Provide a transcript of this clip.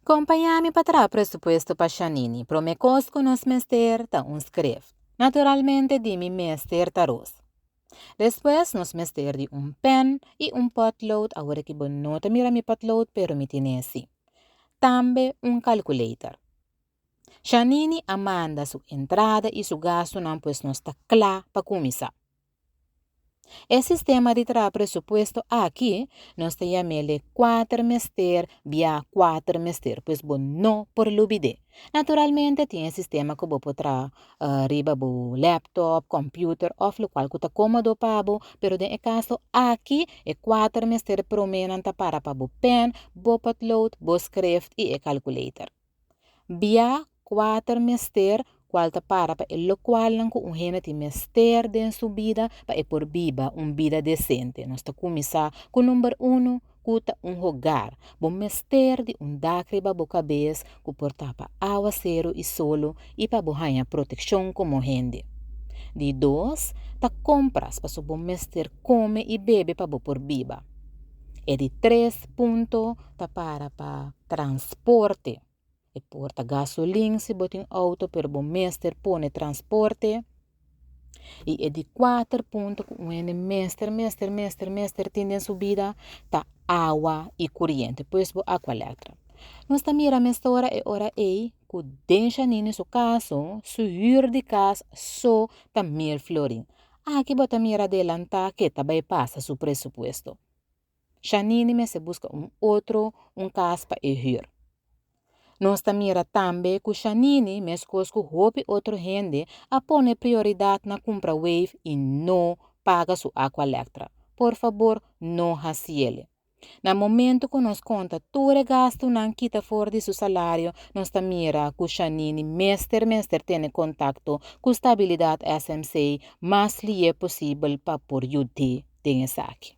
Kompañá mi pa traha presupuesto pa Shanini. Promé kos ku nos mester ta un skreft. Naturalmente di mi mester ta ros. Despues nos mester di un pèn i un pòtlood, awor aki bo no ta mira mi pòtlood pero mi tine si. Tambe un calculator. Shanini a manda su entrada i su gastunan pues nos ta kla pa kuminsá. E sistema di traha presupuesto aki nos ta yam'el e kuater mester bia kuater mester, pues bo no por lubid'é. Naturalmente tin e sistema ku bo por traha riba bo laptop, computer òf lokual ku ta kómodo pa bo, pero den e kaso aki e kuater mester proménan ta para pa bo pèn, bo potlood, bo skreft i e calculator. Bia kuater mester kual ta para pa e lokualnan ku un hende tin mester den su bida pa e por biba un bida desente. Nos ta kuminsá ku number unu ku ta un hogar. Bo mester di un dak riba bo kabes ku por tapa awaseru i solo i pa bo haña protekshon komo hende. Di dos ta kompras pasobra bo mester kome i bebe pa bo por biba. E di tres punto ta para pa transporte. E por ta gasolin si bo tin auto, pero bo mester pone transporte. I e di kuater punto ku un hende mester, mester, mester, mester tin den su bida ta awa i kuriente, pues bo Aqualectra. Nos ta mira mesora e ora ei ku den Shanine su kaso, su hür di kas so ta mil florin. Aki bo ta mira adelantá ke ta bai pasa su presupuesto. Shanine mester buska un otro un kas pa e hür. Nos ta mira tambe ku Shanine, meskos ku hopi otro hende, a pone prioridat na kumpra Wave i no paga su Aqualectra. Por fabor, no hasiele. Na momento ku nos konta tur e gastunan kita for di su salario, nos ta mira ku Shanine mester mester tene kontakto ku Stabilidat SMC mas lié posibel pa por yud'é den esaki.